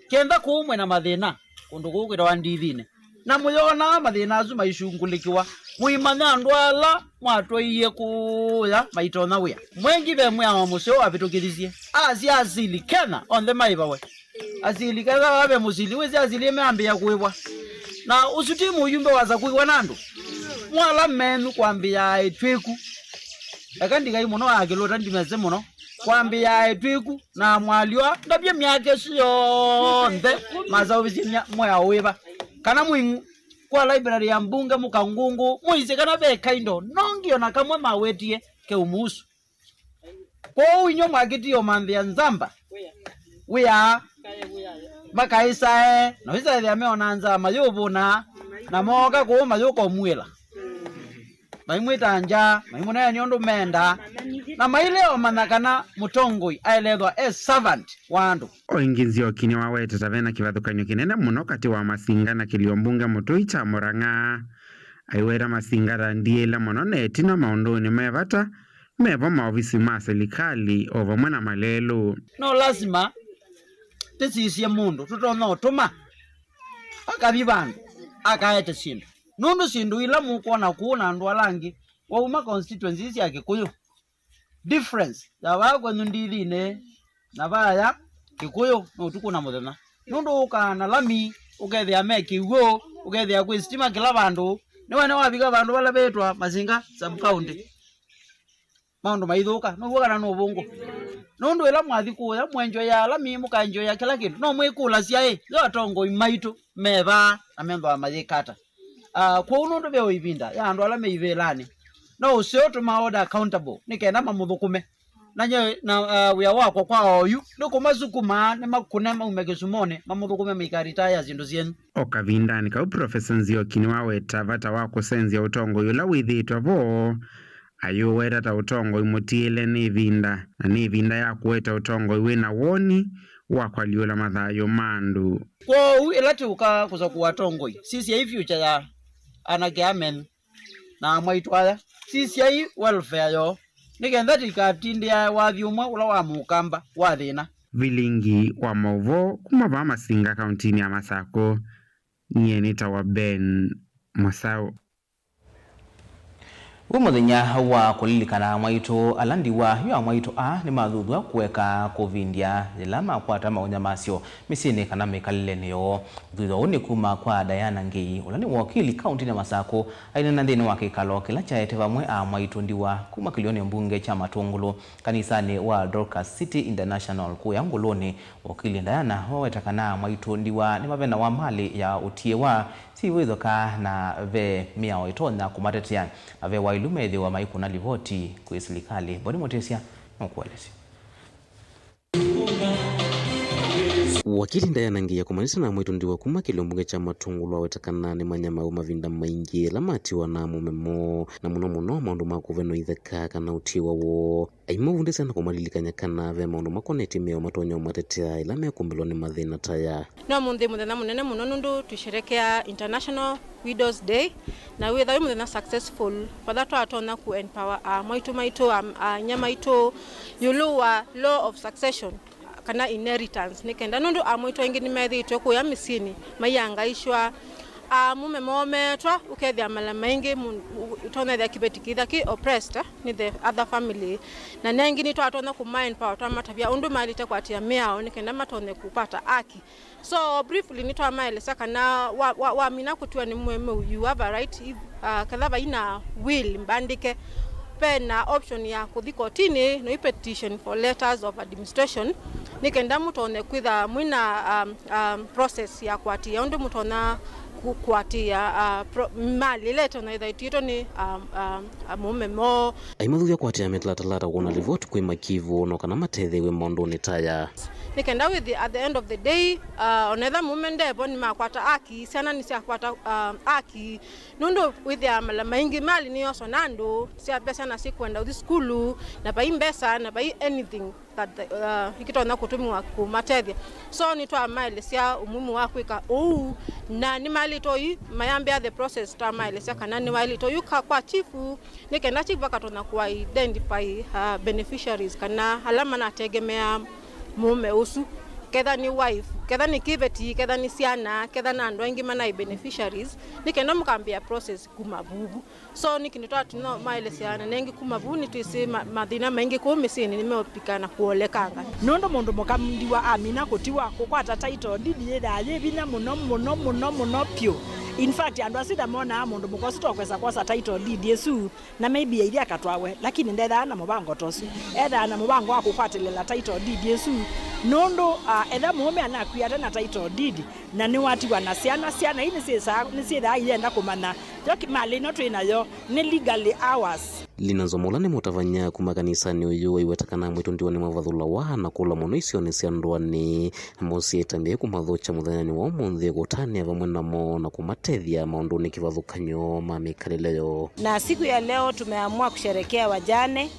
Kenda kũu mwĩ na mathĩna kũndũ kũu kwĩtawa Ndithinĩ, Na mũyonaa mathĩna asu maisungũlĩkĩwa, mũimanya andũ ala mwatwaie kũya maitonya wĩa. Mwengi ve mwĩao mũseo wavĩtũkĩthisye, asya asili Kenya onthe maĩvawe. Asili, kethĩwa ve mũsili, wĩsĩ asili meambĩĩa kũĩvwa. Na ũsu ti mũyumbe wasakuiwa na andũ. Mwala menyu kwambĩĩa aĩtw'ĩku. Eka ndikai mũno akĩlũta ndimese mũno. Kwambĩĩa aĩtw'ĩku na amwalywa ndavye myaka ĩsu yonthe masaũvisye mya-, mwĩao wĩva. Kana mwing'u kwa library ya mbunge mũkangũngũ, mũisye kana ve kaindo nongi ona kamwe mawetie keumusu. Kwoou inyw'ĩ mwakĩtie ũmanthĩa nzamba wĩa makaĩsae, na wĩsaĩthĩa meona nzaa mayũvũna, na mooka kũu mayũka ũmuĩla. Maimwĩta nja, maimũneenany'a ũndũ menda, na mailea ũmanya kana mũtongoi aelethwa e servant wa andũ. O ĩngĩ, Nzioki nĩwawetete vena kĩvathũkany'o kĩnene mũno katĩ wa Masinga na kĩlio mbunge mũtũi kya Mũrang'a. Aiweta Masinga ta ndiĩle mũno na ĩtina maũndũnĩ me vata, mevo maovisi ma silikalĩ o vamwe na malelũ. No lasima tĩsisye mũndũ tũtonya ũtũma akathi vandũ akaete syĩndũ, nũndũ syĩndũ ila mũkwona kũu na andũ ala angĩ wauma constituency sya Kĩkũyũ, difference ya vaa kwenyu ndithinĩ na vaya Kĩkũyũ nĩ ũtukũ na mũthenya. Nũndũ ũkaa na lami, ũkethĩa me kĩw'ũ, ũkethĩa kwĩ sitima kĩla vandũ. Nĩwene wavika vandũ vala vetwa Masinga sub county, maũndũ maithũka, nũw'o kana nũvũngũ? Nũndũ ĩla mwathi kũya mwenjoyaa lami, mũkaenjoya kĩla kĩndũ, no mwĩkũlasya ĩ, yo atongoi maitũ me vaa na methĩwa mayĩka ata? Ah, kwoou nũndũ ve o ĩvinda ya andũ ala me ivĩlanĩ, no ũseo tũma order accountable nĩ kenda mamũthũkũme. Na nye, na, ah, wĩa wakwa kwa oyu nĩ kũmasukuma nĩmakũne maume kĩsumonĩ, mamũthũkũme maikaritaya syĩndũ syenyu. O kavindanĩ kau, Profesa Nzioki nĩwaweta vata wa kũsenzya ũtongoi ũla wĩthĩĩtwe vo, ayũweta ta ũtongoi mũtiĩle nĩ ĩvinda, na nĩ ĩvinda ya kũete ũtongoi wĩ na woni wa kwalyũla mathayũ ma andũ. Kwoou ĩla tũũka kũsakũa atongoi, sisyai future ya anake a menyu na amwaitũ aya. Sisyai welfare yoo, nĩ kenda tũikatindĩae wathi ũmwe ũla wa mũkamba wa thĩna. Vilingi wa maũvoo kuma vaa Masinga kauntinĩ ya Masakũ, nyie nĩtawa Ben Mũsaũ. Wĩ mũthenya wa kũlilikana mwaitũ ala ndiwa yu amwaitũ aa nĩmathuthw'a kũeka kũvindya yĩla makwata maũnya masyo mĩsyĩnĩ kana mĩkalĩlenĩ yoo. Ũthuthw'a ũũ nĩ kuma kwa Diana Ngei, ũla nĩ wokili kauntinĩ ya Masakũ, aineena nthĩnĩ wa kĩkalo kĩla kyaete vamwe amwaitũ ndiwa kuma kĩlionĩ mbunge kya Matũngũlũ, kanisanĩ wa Dorcas City International kũya Ngũlũnĩ. Wokili Diana waweta kana amwaitũ ndiwa nĩmavenawa malĩ ya ũtiĩwa syĩw'ĩthũka na ve mĩao ĩtonya kũmatetea, na ve wailu methĩwa maikũna livoti kwĩ silikalĩ. Boni Mũtĩsya nũkũelesya. Wakili Diana Ngei akũmanĩsya na amwaitũ ndiwa kuma kĩlio mbunge kya Matũngũlũ aweta kana nĩmanyamaũ mavinda maingĩ ĩla matiwa na aũme moo, na mũno mũno maũndũ ma kũvenwa itheka kana ũtiĩwa woo. Aimavundĩsya na kũmalilikany'a kana ve maũndũ makonetye mĩao matonya ũmatetea ĩla mekũmbĩlwa nĩ mathĩna ta aya. No ũmũnthĩ mũthenya mũnene mũno nũndũ tũisherekea International Widows Day, na wĩtha wĩ mũthenya successful, vatha twatonya kũ empower amwaitũ maitũ, a, a, inyia maitũ, ĩũlũ wa law of succession kana inheritance, nĩ kenda nũndũ amwaitũ aingĩ nĩmethĩĩtwe kũya mĩsyĩnĩ maiangaishwa, aũme moo meetwa, ũkethĩa mala maingĩ mũ-, ũ-, ũtonya ethĩa kĩveti kĩitha kĩ oppressed, eh, nĩ the other family. Na nengĩ nĩtwatonya kũma empower, twamatavya ũndũ maĩlĩte kũatĩĩa mĩao nĩ kenda matonye kũkwata haki. So briefly nĩtwamaelesya kana wa, wa, wamina kũtiwa nĩ mũemeu, you have a right, if, uh, ketha vai na will mbandĩke, ve na option ya kũthi kotinĩ na petition for letters of administration, nĩ kenda mũtonye kwĩtha mwĩ na, um, um, process ya kũatĩĩa ũndũ mũtonya kũ-, kũatĩĩa, uh, pro-, malĩ ĩla ĩtonya ĩtha ĩtw'ĩtwe nĩ, um, um, mũũme moo. Aimathuthya kũatĩĩa mĩtalatala ta kwona livoti kwĩ makivu no kana matetheew'e maũndũnĩ ta aya. Nĩ kenda wĩthĩ at the end of the day, uh, onetha mũũme ndevo nĩmakwata haki, syana nĩsyakwata, uh, haki, nũndũ wĩthĩaa mala maingĩ malĩ nĩyoswa na andũ, syavya syana syĩkwenda ũthi sukulu, na vai mbesa, na vai anything that, uh, ikĩtonya kũtũmĩwa kũmatethya. So nĩtwamaelesya ũmuhimu wa kwĩka ũu, na nĩmaĩlĩte ũyu mayambĩa the process, twamaelesya kana nĩwaĩlĩte ũyu ka-, kwa chifu, nĩ kenda chief akatonya kũ identify, uh, beneficiaries kana ala manategemeaa mũũme ũsu, ketha nĩ wife, Ketha nĩ kĩveti, ketha nĩ syana, ketha na andũ aingĩ manaĩ beneficiaries, nĩ kenda mũkambĩĩa process kuma vuvu. So nĩ kĩndũ twatino maelesya na nengĩ kuma vu nĩ twĩsĩ ma-, mathĩna maingĩ kũu mĩsyĩnĩ nĩmeũpika na kũolekanga. Nũndũ mũndũ mũka ndiwa amina kũtiwa kũkwata title deed yĩthaa yĩ vinya mũno mũno mũno mũno pyũ. In fact, andũ asu ta monaa mũndũ mũka ũsu tokwesa kwosa title deed ĩsu, na maybe eithe akatwawe, lakini ndethaa na mũvango ta ũsu. Ethaa na mũvango wa kũkwatĩlĩla title deed ĩsu, nũndũ, ah, etha mũũme anakwia ate na title deed, na nĩwatiwa na syana, syana ii nĩsyĩsaa-, nĩsyĩthaa iyenda kũmanya yo ki-, malĩ ĩno twĩ nayo nĩ legally ours. Lina Nzomo, ũla nĩ mũtavany'a kuma kanisanĩ ũyũ, aiweta kana amwaitũ ndiwa nĩmavathũlawa na kũla mũno isionĩ sya ndũanĩ, mũsyĩ ĩtambya kũmathũkya mũthenyanĩ wa ũmũnthĩ, kũtanĩa vamwe namo na kũmatethya maũndũnĩ kĩvathũkany'o ma mĩkalĩle yoo. Na siku ya leo tumeamua kusherekea wajane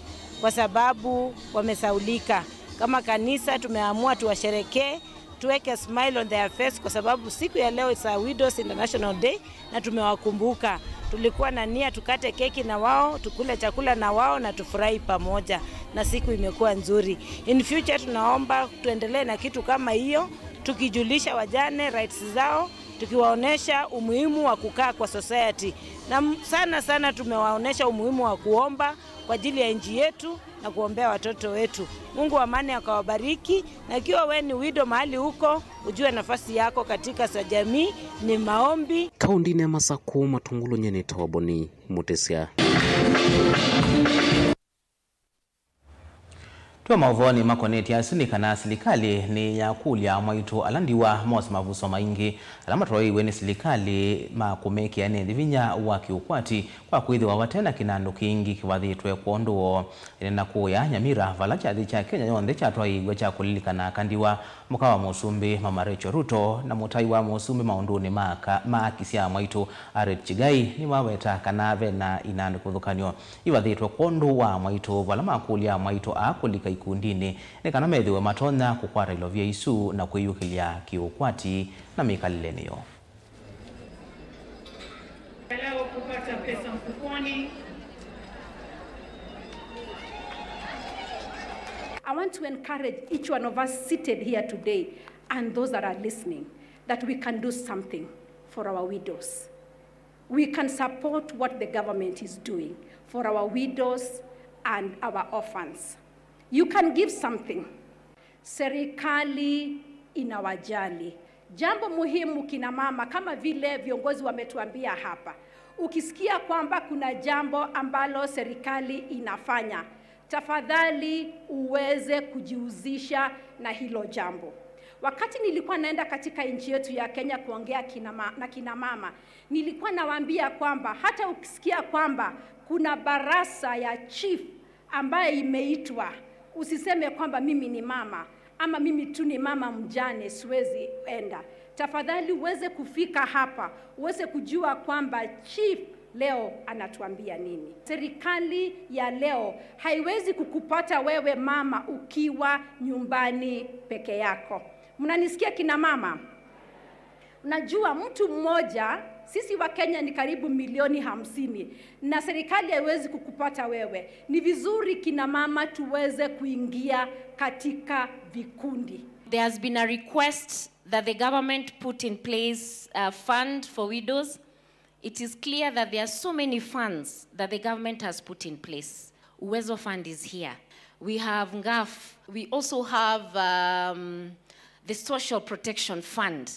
kwa sababu wamesaulika. Kama kanisa tumeamua tuwasherekee, tuweke smile on their face kwa sababu siku ya leo it's a Widows International Day na tumewakumbuka. Tulikuwa na nia tukate keki na wao, tukule chakula na wao na tufurahi pamoja. Na siku imekuwa nzuri. In future tunaomba tuendelee na kitu kama hiyo, tukijulisha wajane rights zao, tukiwaonesha umuhimu wa kukaa kwa society. Na m-, sana sana tumewaonesha umuhimu wa kuomba kwa ajili ya nchi yetu na kuombea watoto wetu. Mungu wa amani akawabariki, na ikiwa we ni widow mahali huko, ujue nafasi yako katika sa-, jamii ni maombi. Kaũndĩnĩ ya Masakũ, Matungulu, nyie nĩtawa Boni Mũtĩsya. Twĩ maũvoonĩ makonetye asu nĩ kana silikalĩ nĩyakũlya amwaitũ ala ndiwa mose mavuso maingĩ ala matwaĩiwe nĩ silikalĩ ma kũmekĩa ene nthĩ vinya wa kĩũkwati kwa kwĩthĩwa vate na kĩnandũ kĩngĩ kĩvathĩtwe kwondũ woo. Ĩneena kũya Nyamira, vala kyathĩ kya Kenya yonthe kyatwaĩiw'e kya kũlilikana aka ndiwa, mũka wa Mũsumbĩ Mama Rachel Ruto na mũtai wa Mũsumbĩ maũndũnĩ ma aka, ma aki sya amwaitũ Harriet Chigai nĩmaweta kana ve na inandũ kĩvathũkany'o ivathĩtwe kwondũ wa amwaitũ, vala makũlya amwaitũ aa kũlika ikundinĩ nĩ kana methĩwe matonya kũkwata ilovia isu na kwĩyũkĩlya kĩũkwati na mĩkalĩlenĩ yoo. Leo kupata pesa mfukoni. I want to encourage each one of us seated here today and those that are listening that we can do something for our widows. We can support what the government is doing for our widows and our orphans. You can give something. Serikali inawajali. Jambo muhimu kina mama, kama vile viongozi wametuambia hapa, ukisikia kwamba kuna jambo ambalo serikali inafanya, tafadhali uweze kujihusisha na hilo jambo. Wakati nilikuwa naenda katika nchi yetu ya Kenya kuongea kina ma-, na kina mama, nilikuwa nawaambia kwamba hata ukisikia kwamba kuna barasa ya chief ambayo imeitwa, usiseme kwamba mimi ni mama ama mimi tu ni mama mjane, siwezi enda. Tafadhali uweze kufika hapa, uweze kujua kwamba chief leo anatuambia nini. Serikali ya leo haiwezi kukupata wewe mama ukiwa nyumbani peke yako. Mnanisikia kina mama? Unajua, mtu mmoja, sisi wa Kenya ni karibu milioni hamsini, na serikali haiwezi kukupata wewe. Ni vizuri kina mama tuweze kuingia katika vikundi. There has been a request that the government put in place a fund for widows. It is clear that there are so many funds that the government has put in place. Uwezo Fund is here. We have ngaf. We also have, um, the Social Protection Fund.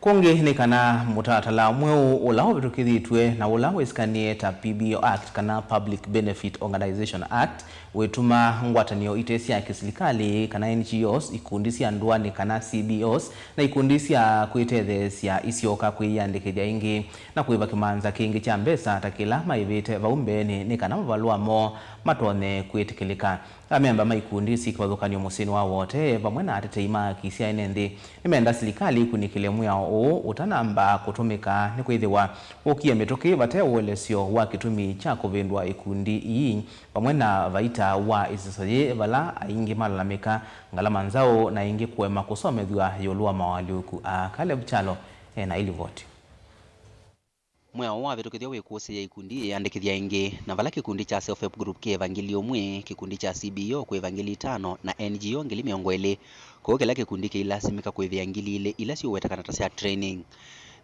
Kũngĩ nĩ kana mũtalatala mweũ ũla ũvĩtũkĩthĩtw'e na ũla wĩsĩkanĩe ta P B O Act kana Public Benefit Organization Act wĩtuma ngwatanĩo ite sya kĩsilikalĩ kana N G Os, ikundi sya ndũanĩ kana C B Os, na ikundi sya kwĩtetheesya isyoka kwĩyĩandĩkĩthya ĩngĩ na kũĩva kĩmanza kĩngĩ kya mbesa ta kĩla maĩvĩte vau mbeenĩ nĩ kana mavalũa moo matonye kwĩtĩkĩlĩka. Amemba ma ikundi syĩ kĩvathũkany'o mũsyĩnĩ wa Wote vamwe na atetei ma haki sya ene nthĩ nĩmenda silikalĩ ĩkunĩkĩle mwĩao ũũ ũtanamba kũtũmĩka, nĩkwĩthĩwa ũkie mĩtũkĩ vate ũelesyo wa kĩtumi kya kũvĩndũa ikundi ii vamwe na vaita wa ĩseso yĩĩ, vala aingĩ malalamĩka ngalama nzaũ na ĩngĩ kũema kũsomethw'a ĩũlũ wa mawalyũku aa. Caleb Kyalo ena ĩlivoti. Mwĩao wavĩtũkĩthw'a wĩkũsĩĩa ikundi iyĩandĩkĩthya ĩngĩ, na vala kĩkundi kya Self Help Group kĩva ngili ũmwe, kĩkundi kya C B O kwĩva ngili itano, na N G O ngili mĩongo ĩlĩ. Kwoou kĩla kĩkundi kĩilasimĩka kũĩvĩa ngili ilĩ ila siũwetekana ta sya training.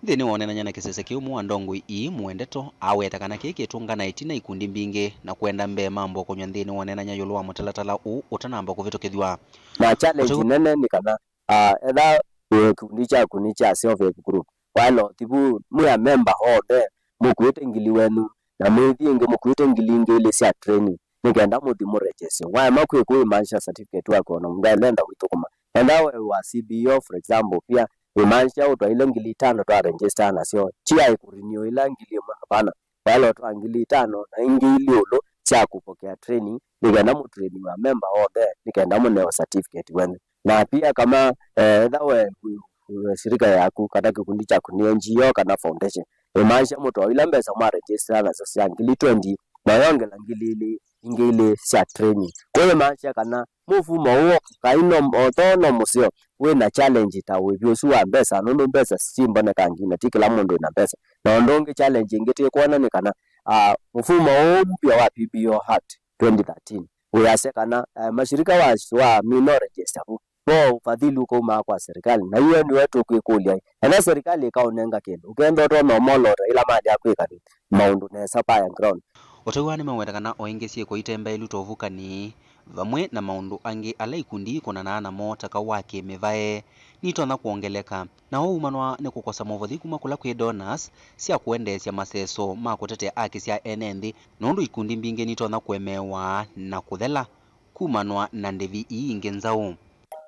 Nthĩnĩ wa ũneenany'a na kĩsese kĩu, mũ wa ndongoi ii Mwendeto aweta kana kĩĩ kĩtũngana ĩtina ikundi mbingĩ na kwenda mbee mambo kũnyw'a nthĩnĩ wa ũneenany'a ĩũlũ wa mũtalatala ũũ ũtanamba kũvĩtũkĩthw'a. Na challenge nene nĩ kana, ah, etha wĩ kĩkundi kyaku nĩ kya self help group, waĩla ũthi vu mwĩ amemba onthe mũkuĩte ngili wenyu, na mwĩthi ĩngĩ mũkuĩte ngili ingĩ ilĩ sya training, nĩ kenda mũthi mũrejesye. Waema kwĩkũ, ĩmaanisha certificate waku ona mũndũ ailenda wĩthũkũma. Enda we wa C B O, for example, pia ĩmaanisha ũtwaile ngili itano twa register nasyo, ti aĩ kũrenew ila ngili ĩmwe, hapana. Waĩla ũtwaa ngili itano na ingĩ ilĩ ĩũlũ sya kũpokea training, nĩ kenda mũtrainiwe amemba onthe, nĩ kenda mũneo certificate wenyu. Na pia kama, eh, etha we, we, we shirika yaku kana kĩkundi kyaku nĩ N G O kana foundation, ĩmaanisha mũtwaa ila mbesa mwa register nasyo sya ngili twenty, na yongela ngili ilĩ, ingĩ ilĩ sya training. Kwoou ĩmaanisha kana mũvumo ũũ kai no, although no mũseo, wĩ na challenge ta wĩvi ũsu wa mbesa, nũndũ mbesa simbonekangĩ na ti kĩla mũndũ wĩ na mbesa. Na ũndũ ũngĩ, challenge ĩngĩ twĩkwona nĩ kana, ah, mũvumo ũũ mpya wa P B O Act twenty thirteen wĩasya kana, eh, mashirika wa, wa mino register vu, no ũfadhili ũkaumaa kwa serikali, na iwe nĩwe tũkwĩkũlya, ena serikali ĩkaũnenga kĩndũ, ũkenda ũtonya ũmolota ĩla malea kwĩka maũndũ nesa pa ya ground. Ũtauwa nĩmaweta kana o ĩngĩ syĩko itembaĩlu ta ũvukani, vamwe na maũndũ angĩ ala ikundi ikũnanaa namo ta kaũ wa kĩ-mĩvae, nitonya kwongeleka, na ũu umanwa nĩ kũkosa movothi kuma kũla kwĩ donors sya kũendeesya maseso ma kũtetea aki sya ene nthĩ, nũndũ ikundi mbingĩ nitonya kũemeewa na kũthela kumanwa na ndĩvi ii ingĩ nzaũ.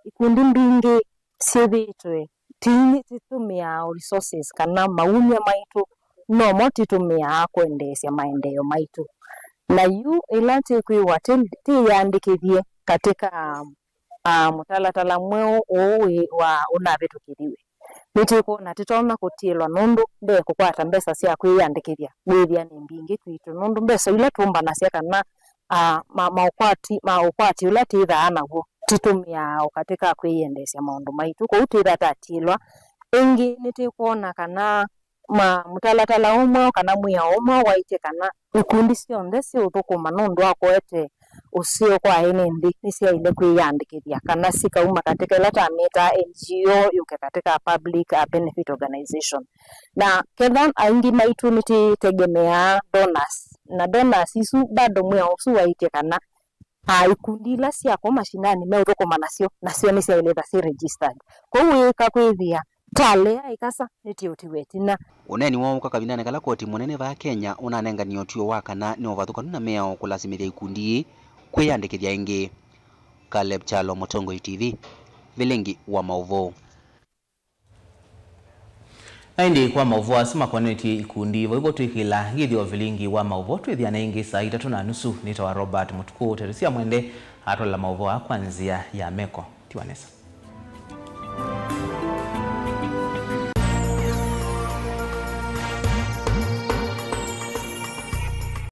Ikundi mbingĩ syĩthĩĩtwe ti, titũmĩaa resources kana maumya maitũ nomo titũmĩaa kũendeesya maendeeo maitũ. Na yu ĩla tĩkwĩw'a tĩ, tĩyĩandĩkĩthye katika, ah, mũtalatala mweũ ũũ wĩ wa ũnavĩtũkĩthiw'e, nĩtĩkwona tĩtonya kũtiĩlwa nũndũ mbee kũkwata mbesa sya kwĩyĩandĩkĩthya wĩthĩa nĩ mbingĩ kwitũ, nũndũ mbesa ila tũmbanasya kana, ah, ma, maũkwati, ma ũkwati ũla twĩthaa naw'o titũmĩaa o katika kwĩyendeesya maũndũ maitũ, kwoou twĩthaa tatiĩlwa. Ĩngĩ nĩtĩkwona kana ma, mũtalatala ũmwe kana mwĩao ũmwe waĩtye kana ikundi syonthe siũthũkũma nũndũ wa kũete ũseo kwa ene nthĩ nĩsyaĩle kwĩyandĩkĩthya kana sikauma katika ĩla tamĩtaa N G O yũke katika public, uh, benefit organization. Na ketha aingĩ maitũ nĩtĩtegemeaa donors, na donors isu bado mwĩao ũsu waĩtye kana, ah, ikundi ila sya kũu mashinani meũthũkũma nasyo, nasyo nĩsyaĩlĩtha syĩ registered. Kwoou wĩĩka kwĩthĩa talea ĩkasa nĩtĩũtiwe ĩtina. Ũneeni woo ũka kavindanĩ kala koti mũnene vaa Kenya ũnanenganie ũtw'ĩo wa kana nĩ ũvathũkanu na mĩao kũlasimĩthya ikundi ii kwĩyandĩkĩthya ĩngĩ. Caleb Kyalo, Mũtongoi T V, Vilingi wa Maũvoo. Na ĩndĩ kwa maũvoo asu makonetye ikundi, vo ivo twĩkĩla ngĩthyo vilingi wa maũvoo, twĩthĩane ĩngĩ saa itatũ na nusu. Nĩtawa Robert Mũtukũ, Teresia Mwende atwala maũvoo aa kwa nzĩa ya meko. Tiwa nesa.